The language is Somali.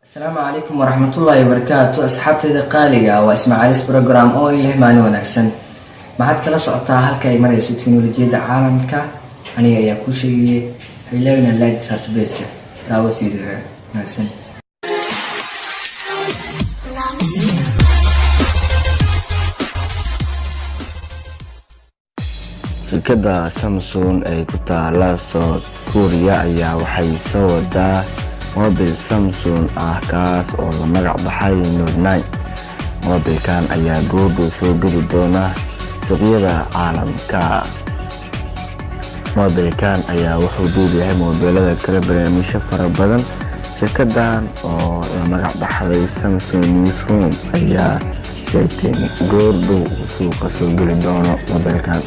Asalaamu calaykum waraxmatullaahi wabarakaatu, asxaabtayda qaaliga. Waa Ismaaciilis program oo leh maalin wanaagsan. Maxaad kala socotaa halka ay marayso teknolojiyadda caalamka? Aniga ayaa kuu sheegayay. Haylawina like saarto page-ka, daawo videoga. Mahadsanid. Loves you. Shirkadda Samsung ee ku taala South Korea ayaa waxay soo wadaa mobil Samsung ah, kaas oo la magac baxay Note 9. Mobilkan ayaa goordhow soo geli doona suuqyada caalamka. Mobilkan ayaa wuxuu dheeryahay mobilada kale barnaamijyo fara badan. Shirkadan oo la magac baxday Samsung Newsroom ayaa sheegtay in goordhow uu suuqa soo geli doono mobilkan.